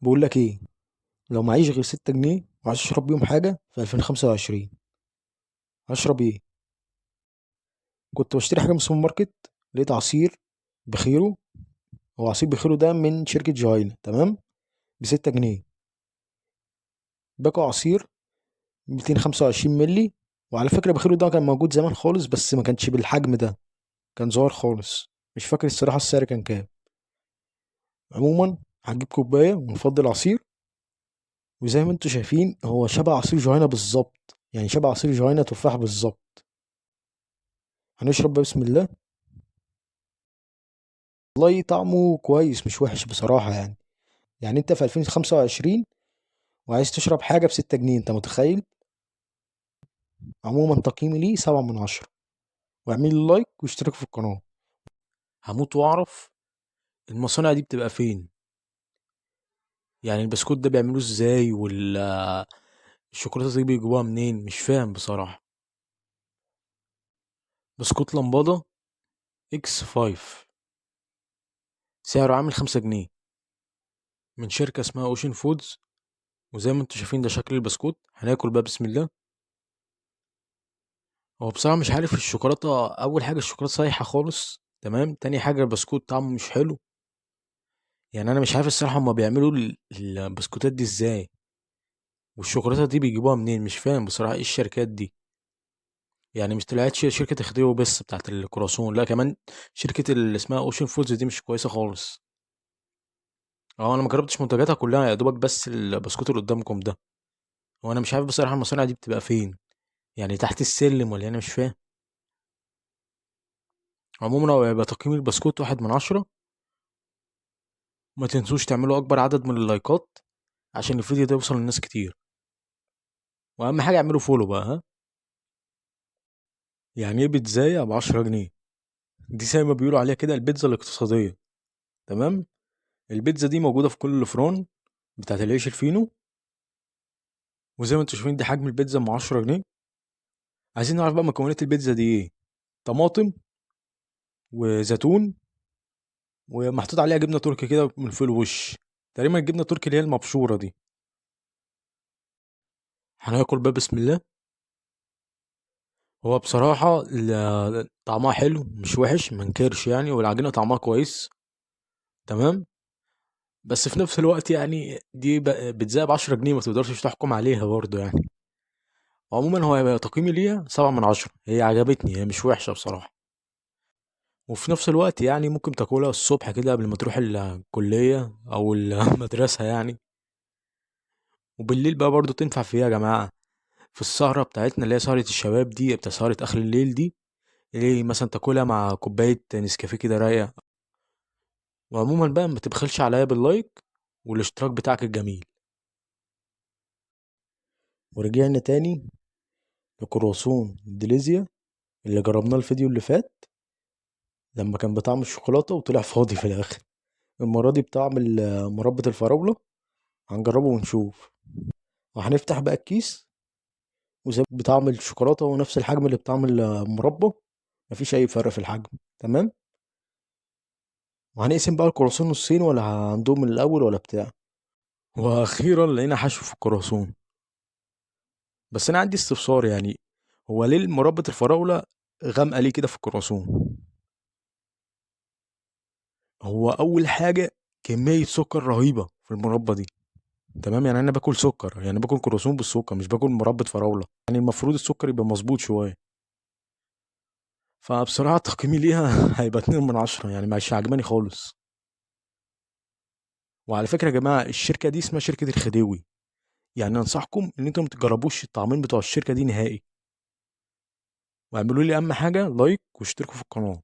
بقول لك ايه؟ لو معيش غير 6 جنيه وعايز اشرب بيهم حاجة في 2025، هشرب ايه؟ كنت بشتري حاجة من السوبر ماركت، لقيت عصير بخيره. هو عصير بخيره ده من شركة جهينة، تمام؟ ب6 جنيه باكو عصير 225 ملي. وعلى فكرة بخيره ده كان موجود زمان خالص، بس ما كانش بالحجم ده، كان صغير خالص. مش فاكر الصراحة السعر كان كام. عموما هنجيب كوباية ونفضي العصير، وزي ما انتوا شايفين هو شبه عصير جهينة بالظبط، يعني شبه عصير جهينة تفاح بالظبط. هنشرب بقى، بسم الله. والله طعمه كويس، مش وحش بصراحة. يعني انت في 2025 وعايز تشرب حاجة ب6 جنيه، انت متخيل؟ عموما تقييمي ليه 7 من 10، واعملي لايك واشترك في القناة. هموت واعرف المصانع دي بتبقى فين، يعني البسكوت ده بيعملوه ازاي، والشوكولاتة دي بيجيبوها منين، مش فاهم بصراحة. بسكوت لمبادة اكس 5 سعره عامل 5 جنيه، من شركة اسمها اوشن فودز. وزي ما انتوا شايفين ده شكل البسكوت. هناكل بقى، بسم الله. هو بصراحة مش عارف الشوكولاتة، أول حاجة الشوكولاتة سايحة خالص، تمام. تاني حاجة البسكوت طعمه مش حلو، يعني أنا مش عارف الصراحة هما بيعملوا البسكوتات دي ازاي، والشوكولاتة دي بيجيبوها منين، مش فاهم بصراحة ايه الشركات دي. يعني مش طلعتش شركة الخديوي بس بتاعت الكرواسون، لا كمان شركة اللي اسمها اوشن فودز دي مش كويسة خالص. انا ما جربتش منتجاتها كلها، يا دوبك بس البسكوت اللي قدامكم ده. هو انا مش عارف بصراحة المصانع دي بتبقى فين، يعني تحت السلم ولا إيه؟ انا مش فاهم. عموما هو هيبقى تقييم البسكوت 1 من 10. ما تنسوش تعملوا اكبر عدد من اللايكات عشان الفيديو ده يوصل للناس كتير، واهم حاجة اعملوا follow بقى. ها يعني ايه بيتزاية ب10 جنيه؟ دي زي ما بيقولوا عليها كده البيتزا الاقتصادية، تمام. البيتزا دي موجودة في كل الفرن بتاعت العيش الفينو، وزي ما انتوا شايفين دي حجم البيتزا ام 10 جنيه. عايزين نعرف بقى مكونات البيتزا دي ايه. طماطم وزيتون، ومحطوط عليها جبنة تركي كده من فوق الوش، تقريبا الجبنة التركي اللي هي المبشورة دي. هناكل بقى، بسم الله. هو بصراحة طعمها حلو، مش وحش، ما انكرش يعني، والعجينة طعمها كويس، تمام. بس في نفس الوقت دي بيتزا ب10 جنيه، ما تقدرش تحكم عليها برضه. عموما هو هيبقى تقييمي ليها 7 من 10، هي عجبتني، هي مش وحشة بصراحة. وفي نفس الوقت ممكن تاكلها الصبح كده قبل ما تروح الكلية أو المدرسة. وبالليل بقى برضو تنفع فيها يا جماعة، في السهرة بتاعتنا اللي هي سهرة الشباب دي، بتاع سهرة آخر الليل دي، اللي مثلا تاكلها مع كوباية نسكافيه كده رايقة. وعموما بقى ما تبخلش عليا باللايك والاشتراك بتاعك الجميل. ورجعنا تاني لكرواسون ديليزيا اللي جربناه الفيديو اللي فات لما كان بطعم الشوكولاتة وطلع فاضي في الآخر. المرة دي بطعم مربى الفراولة، هنجربه ونشوف. وهنفتح بقى الكيس، وزي بطعم الشوكولاتة ونفس الحجم اللي بطعم المربى، مفيش أي فرق في الحجم، تمام. وهنقسم بقى الكرواسون نصين، ولا هندوم من الأول ولا بتاع. وأخيرا لقينا حشو في الكرواسون. بس أنا عندي استفسار، هو ليه مربى الفراولة غامقة ليه كده في الكرواسون؟ هو أول حاجة كمية سكر رهيبة في المربى دي، تمام. أنا باكل سكر، يعني باكل كرواسون بالسكر، مش باكل مربى فراولة، المفروض السكر يبقى مظبوط شوية. فبصراحة تقييمي ليها هيبقى 2 من 10، مش عجباني خالص. وعلى فكرة يا جماعة الشركة دي اسمها شركة الخديوي، أنصحكم إن انتم ما تجربوش الطعمين بتوع الشركة دي نهائي. واعملوا لي أهم حاجة لايك واشتركوا في القناة.